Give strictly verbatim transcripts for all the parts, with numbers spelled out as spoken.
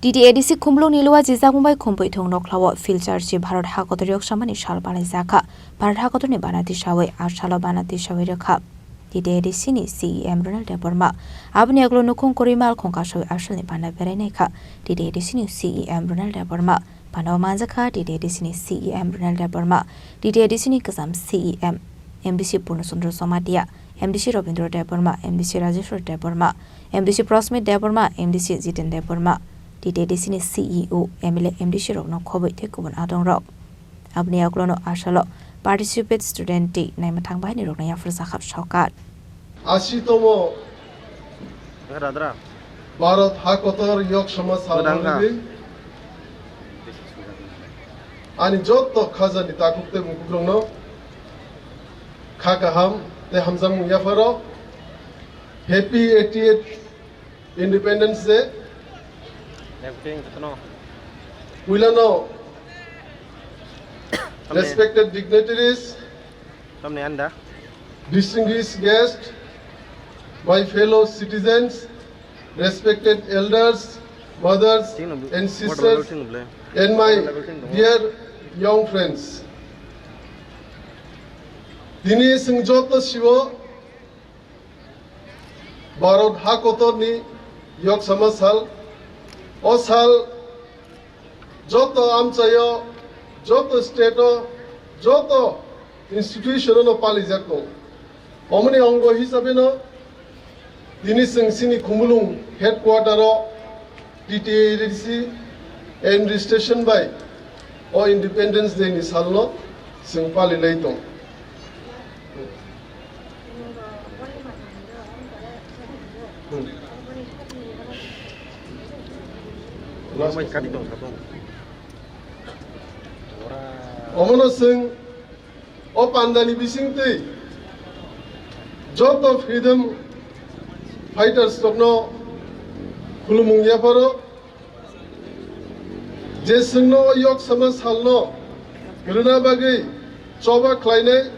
T T A D C Khumulwng ni Luwa Jijagmung bai Khumpui Thung Nokhlao Philchar si Bharat Hakotor Yok Samani sal palaijakha. Bharat Hakotor ni bana tisawi a salo bana tisawi rwkha. T T A D C ni C E M Ronald Debbarma. Aboni ulo nukhung kwrwi mal khung kasawi a salni bana berai naikha. T T A D C ni C E M Ronald Debbarma. Bana o manjakha T T A D C ni C E M Ronald Debbarma. T T A D C ni kwcham C E M, M D C Purno Chandra Jamatia, M D C Robindra Debbarma, M D C Rajeshwar Debbarma, M D C Prasmit Debbarma, M D C Jiten Debbarma, T T A D C ni C E O, M L A, M D C rokno khobwi tei kubun adongrok. Aboni ulo no a salo participate student tei naima thang bahaini rokno yapharjakha sorkar. Asitomo Radra. Bharat Hakotor Yok Samaj Sal Radha. Rwgwi ani joto khajani takhuk tei bukukrokno kha kaham tei hamjakmung yapharo. Happy eighty-eighth Independence Day. Everything, jotono. Puilano, tamni, respected dignitaries, tamni anda, distinguished guests, my fellow citizens, respected elders, mothers and sisters, and my dear young friends. Tini chwng joto sibo Bharat Hakotorni Yok Samaj Sal. O sal joto amchaio, joto state-o, joto institution-o no palijak tongo. Omoni ongo hisabeno tini chwng chini Khumulwng headquarter-o T T A D C administration bai o Independence Day ni salno chwng palilai tong. Omono chwng o pandani bisingtwi joto freedom fighters rokno khulumung yapharo, je chwngno o Yok Samaj Salno rwna bagwi choba khlainai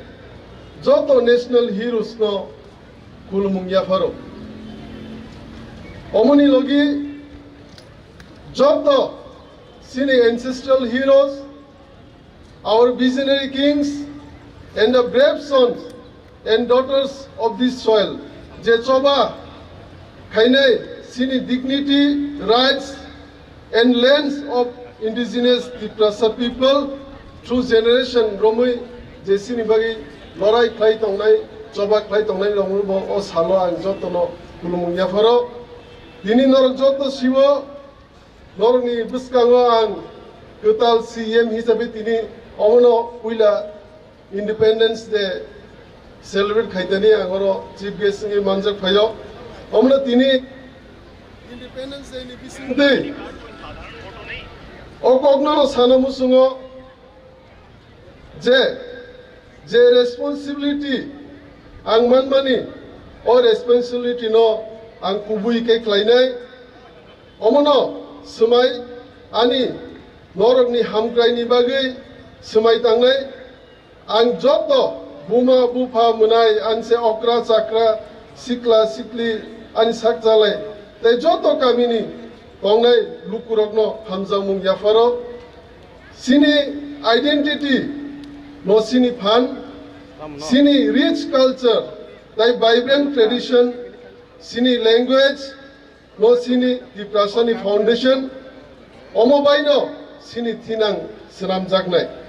joto national heroes no khulumung yapharo. Omoni logi joto chini ancestral heroes, our visionary kings and the brave sons and daughters of this soil, je choba khainai chini dignity, rights and lands of indigenous Tiprasa people through generation romwi je chini bagwi lorai khlai tongnai, choba khlai tongnai rokno bo o salo ang jotono khulumung yapharo. Tini norok joto sibo norokni bwskango ang kwtal C E M hisabe tini omono puila Independence Day celebrate khaitani ang oro chief guest wngwi manjak phaio. Omono tini Independence Day ni bisingtwi o kokno sana muchungo je, je responsibility ang manmani, o responsibility no ang kubui khe khlainai. Omono swmai ani norokni hamkraini bagwi swmai tangnai. Ang joto buma bupha mwnai anse okra chakra sikla sikli ani sak chalai tei joto kamini tongnai lukurokno hamjakmung yapharo. Chini identity no chini phan, chini rich culture tei vibrant tradition, chini language no chini Tiprasani foundation, omo baino chini thinang swnamjaknai.